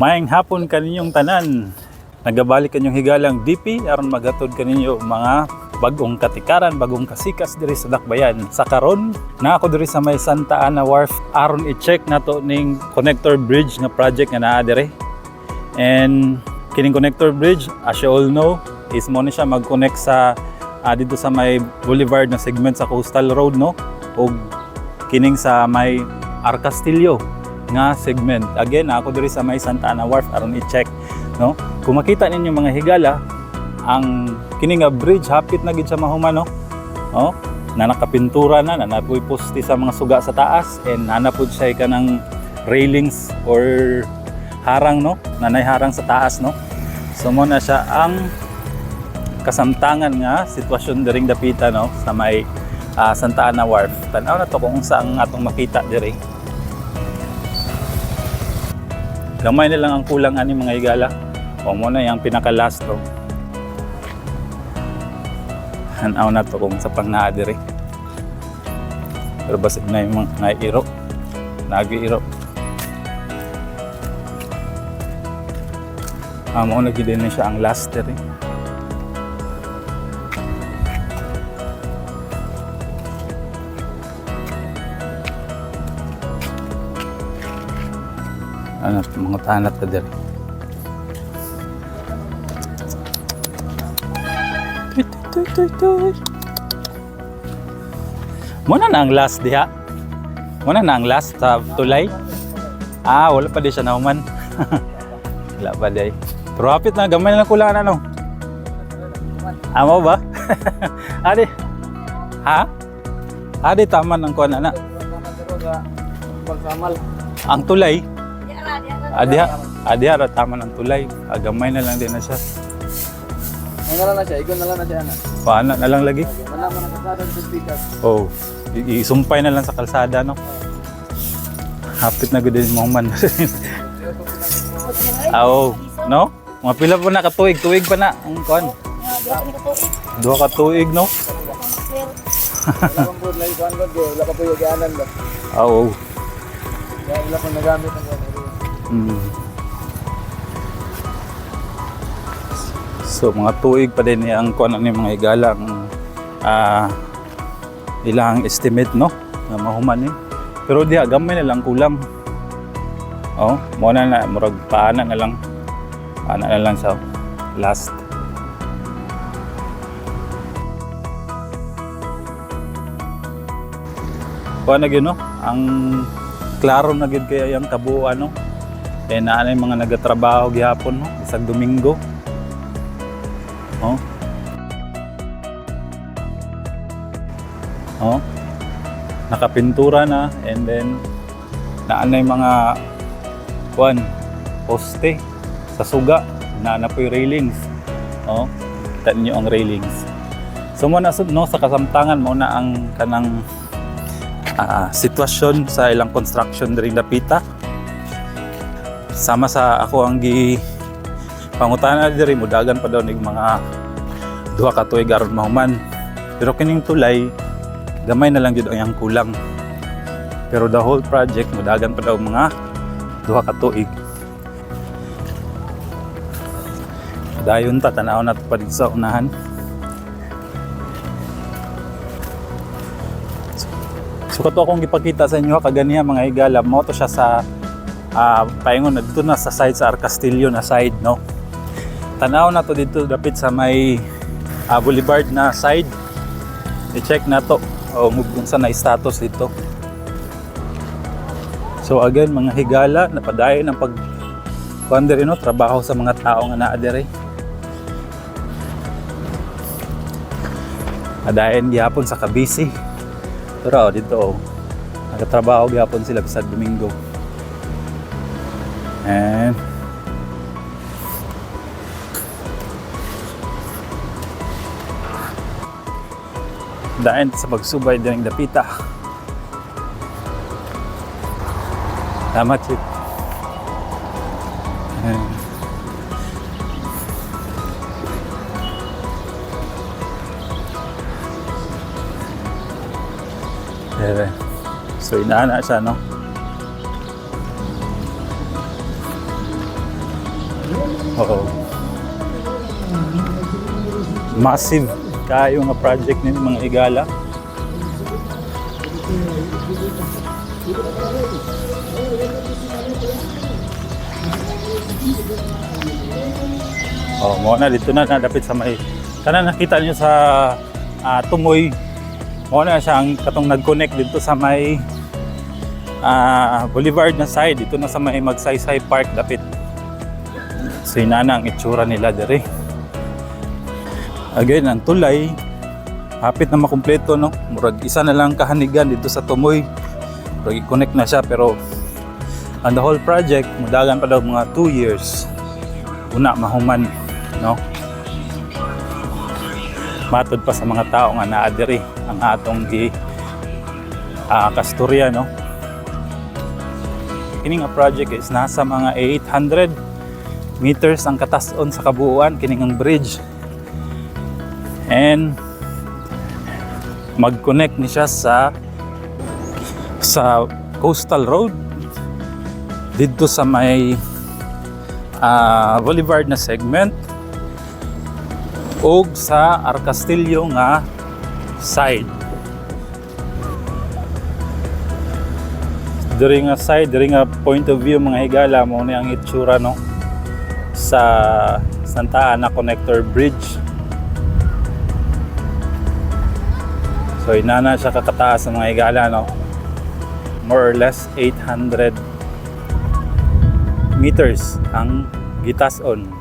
Maayong hapon kaninyong tanan. Nagabalik kanyong higalang DP aron maghatod kaninyo mga bagong katikaran, bagong kasikas diri sa Dakbayan. Sa karon, naa ko diri sa may Santa Ana Wharf aron i-check nato ning connector bridge nga project nga naa diri. And kining connector bridge, as you all know, is mo ni siya mag-connect sa dito sa may boulevard na segment sa Coastal Road, no, ug kining sa may R. Castillo nga segment. Again, ako diri sa may Santa Ana Wharf aron i-check, no. Kung makita ninyo, mga higala, ang kini nga bridge hapit na gid sa mahuman, no. Oh, na nakapintura na, na napoy poste sa mga suga sa taas and naa pud siya kanang railings or harang, no, nanay harang sa taas, no. So mo na siya ang kasamtangan nga sitwasyon diring dapita, no, sa may Santa Ana Wharf. Tan-aw na to kung unsa ang atong makita diri. Gamay na lang ang kulang ani, mga higala. O mo na yung pinaka last to. Tan-aw na to kung sa pang naa diri. Pero basig na yung mga nairo. Nag-iro. Mo na gid na siya ang last diri. Ano, mga tanat ka diri. Tuy, tuy, tuy, tuy, tuy. Muna na ang last diha. Muna na ang last sa tulay. Ah, wala pa di siya nahuman. Wala pa di. Pero hapit na, gamay na lang kulang, ano. Amo ba? Adi. Ha? Adi taman ang kuan ana. Pagsamal. Ang tulay. Adi ha. Adi ha, taman ang tulay. Ah, gamay na lang din na siya. Ano na lang na siya, igon na lang na siya na. Paano na lang lagi? Wala man ang kasada sa speaker. Oh, isumpay na lang sa kalsada, no. Hapit na gud din mo man. Ah, oh, no? Mga pila pa na katuig, tuig pa na ang kuan. Duha ka tuig, no? Wala pang board lagi kuan god, wala pa po yung gaanan ba. Ah, oh. Kaya wala pang nagamit ang kuan. So mga tuig pa din ang kuan ani, mga higala, ang ilang estimate, no, nga mahuman ni. Pero diha gamay na lang kulang. Oh, mo na na murag paana na lang. Ana na lang sa last. Kuan na gyud, no? Ang klaro na gyud kaya yung kabuuan, no. Eh naa na yung mga nagatrabaho gihapon, no, isang Domingo. Oh. Oh. Nakapintura na and then naa na yung mga kuan poste sa suga, naa na po yung railings. Oh, kita niyo ang railings. So mo na, no, sa kasamtangan mo na ang kanang sitwasyon sa ilang construction diring dapita. Sama sa ako ang gi pangutana diri, mudagan pa daw nig mga 2 ka tuig aron mahuman. Pero kining tulay gamay na lang jud ang iyang kulang. Pero the whole project mudagan pa daw mga 2 ka tuig. Dayon ta, tan-aw na pa dito sa unahan. So kato akong gipakita sa inyo kaganiha, mga higala, mo to siya sa paingon na dito na sa side sa R. Castillo na side, no. Tanaw na to dito dapit sa may boulevard na side. I-check na to o kung saan na status dito. So again, mga higala, napadayon ang pag kuan diri, no, trabaho sa mga tao nga naa diri. Adayon gihapon sa kabisi. Pero oh, dito oh, nagatrabaho gihapon sila bisag Domingo. And dayon sa pagsubay diring dapita. Tama, Chip. Ayan. Ere. So inaana siya, no? Oo. Massive kayo nga project ni, mga higala. Oh, mo na dito na nadapit sa may kana nakita niyo sa Tumoy. Mo na siya ang katong nag-connect dito sa may Boulevard na side, dito na sa may Magsaysay Park dapit. So inana ang itsura nila dere. Again, ang tulay hapit na makumpleto, no. Murag isa na lang kahanigan dito sa Tumoy. Murag i-connect na siya, pero ang the whole project mudagan pa daw mga 2 years una mahuman, no. Matod pa sa mga tao nga naa diri ang atong gi kasturya, no. Kini nga project is nasa mga 800 meters ang katason sa kabuuan kining ang bridge and mag-connect ni siya sa coastal road didto sa may Boulevard na segment og sa Arcastillo nga side. Diri nga side, diri nga point of view, mga higala, mo ni ang itsura, no, sa Santa Ana Connector Bridge. So inana siya kakataas sa mga higala, no. More or less 800 meters ang gitason.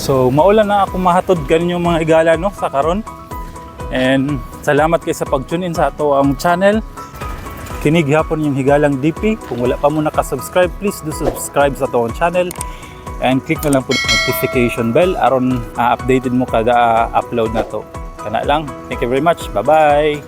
So maulan na ako mahatod kaninyo, mga higala, no, sa karon. And salamat kay sa pag-tune in sa ato ang channel. Kini gihapon yung higalang DP. Kung wala pa mo naka-subscribe, please do subscribe sa ato ang channel and click na lang po notification bell aron updated mo kada upload na to. Kana lang. Thank you very much. Bye-bye.